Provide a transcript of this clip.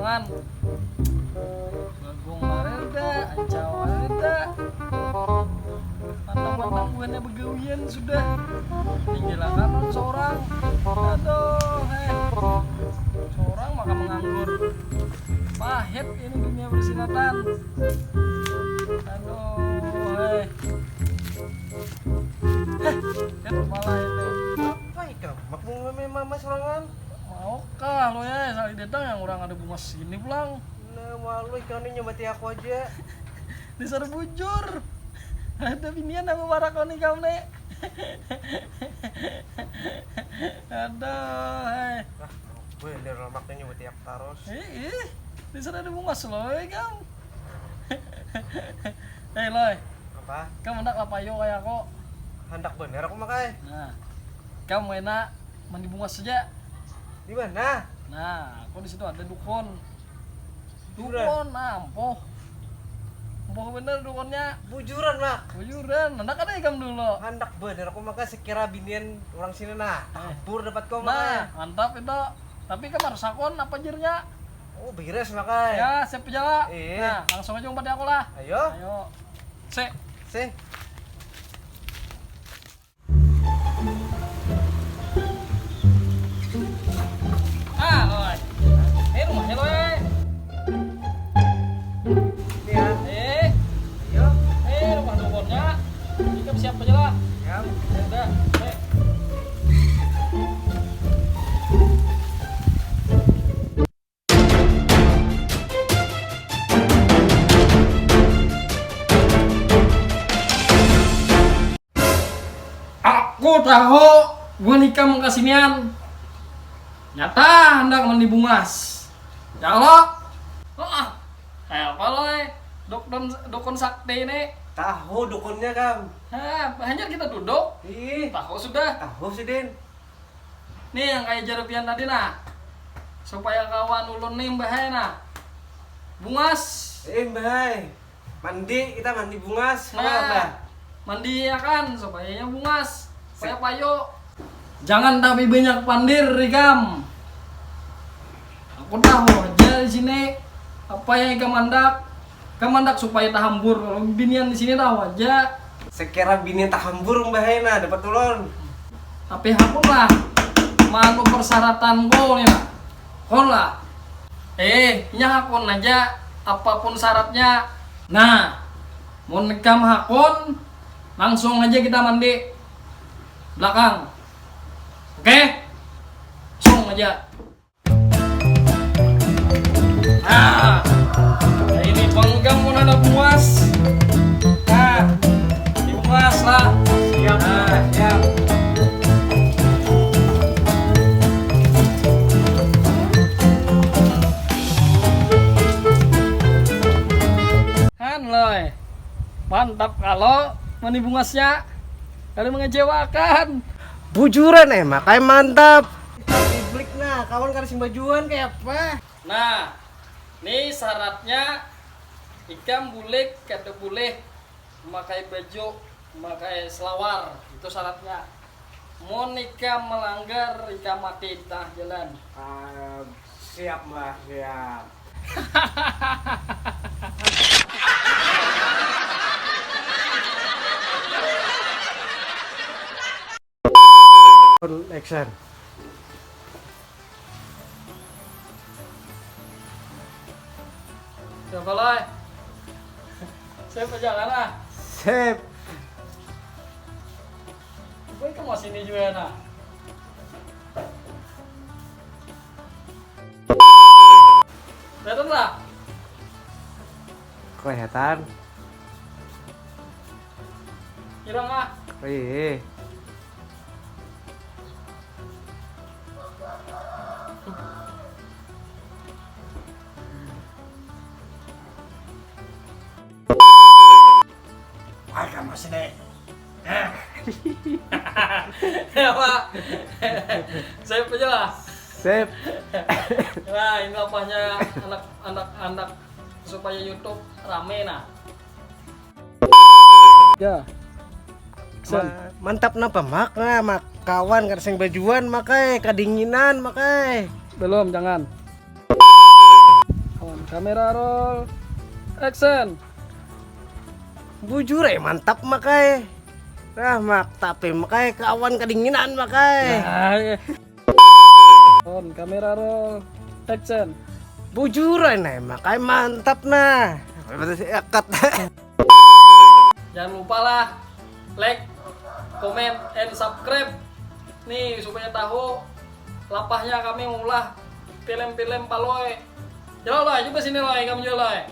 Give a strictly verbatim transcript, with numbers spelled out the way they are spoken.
Kan. Bagong mareda, ancau mareda. Pantang-pantang buhannya begawian sudah. Tinggilakan seorang. Aduh, heh. Seorang maka menganggur. Pahit ini dunia persilatan. Aduh, heh. Heh, heh, malah ini. Apa ikam? Mak mau mama sorangan? Mau kah lo ya, sekali datang yang orang ada bungas sini pulang. Nah, malu ikam ni nyamati aku aja. Dasar bujur. Ada binian apa warak kau ni kau ni? Aduh, hai. Nah, gue ini lemaknya nyamati aku terus. Ih, ih. Dasar ada bungas lo, eh, kau. Hei, Loy. Apa? Kamu hendak lapayo kayak aku? Hendak bener aku makai. Nah, kamu enak mandi bungas saja. Di mana? Nah, aku di situ ada dukun. Bujuran? Dukun, nah, ampuh. Ampuh bener dukunnya. Bujuran, Mak. Bujuran, hendak ada ikam dulu. Hendak bener aku makai sekira binian orang sini nah. Eh. Tabur dapat kau nah, makai. Mantap itu. Tapi kamu harus akun apa jirnya? Oh, beres makai. Ya, siap aja lah. Iya. Nah, langsung aja umpat aku lah. Ayo. Ayo. Se. Se. Ah, Loy. Ini rumahnya, Loy. Ini ya. Eh. Ayo. Eh, rumah dukunnya. Ikam siap aja lah. Siap. Ya udah. Eh. Aku tahu buhan ikam kasinian. Nyata hendak mandi bungas. Ya Allah. Heeh. Kayak apa lo, eh? Dukun, dukun sakti ini. Tahu dukunnya, Kam. Hah, hanya kita duduk. Ih. Tahu sudah. Tahu sidin. Nih yang kayak jarapian tadi nah. Supaya kawan ulun nih mbahai nah. Bungas. Eh, mbahai. Mandi, kita mandi bungas. Nah, mandi ya kan, supaya bungas. Supaya payo. Jangan tapi banyak pandir ikam. Aku tahu aja di sini apa yang ikam handak. Kamandak supaya tahambur, kalau binian di sini tahu aja. Sekira binian tahambur, mbahai nah dapat ulun. Tapi hakun lah, manu persyaratan ko ni nah. Kon lah. Eh, nya hakun aja, apapun syaratnya. Nah, mun ikam hakun, langsung aja kita mandi belakang. Oke? Langsung aja. Nah, ini panggang pun ada bungas. Nah, ini bungas lah. Siap, nah, siap. Han loy, mantap kalau mani bungasnya, kada mengecewakan. Bujuran eh, makanya mantap. Publik nah, kawan kada simbajuan kayak apa? Nah, ni syaratnya ikam bulik kada bulih memakai baju, memakai selawar. Itu syaratnya. Mun ikam melanggar, ikam mati di tengah jalan. Ah, siap, Mbah, siap. Action. Siapa lah? Siapa jalan ah? Sip. Gue ke sini juga nah. Datang lah. Kelihatan. Hilang ah. Iya. Wah, kamu sini. Eh. Ya, Pak. Saya aja lah. Sip. Nah, ini apanya anak-anak anak supaya YouTube rame nah. Ya. Sen. Ma-, mantap napa mak nah mak kawan kada sing bajuan makai kadinginan makai. Belum, jangan. Kamera roll. Action. Bujur eh, mantap makai. Nah, mak tapi makai kawan kedinginan makai. Nah, iya. On, kamera roll. Action. Bujur eh, nah, makai mantap nah. Berarti akat. Jangan lupa lah like, comment, and subscribe nih supaya tahu lapahnya kami mengulah film-film Palui. Jalo lah, coba sini lah, kamu jual lah.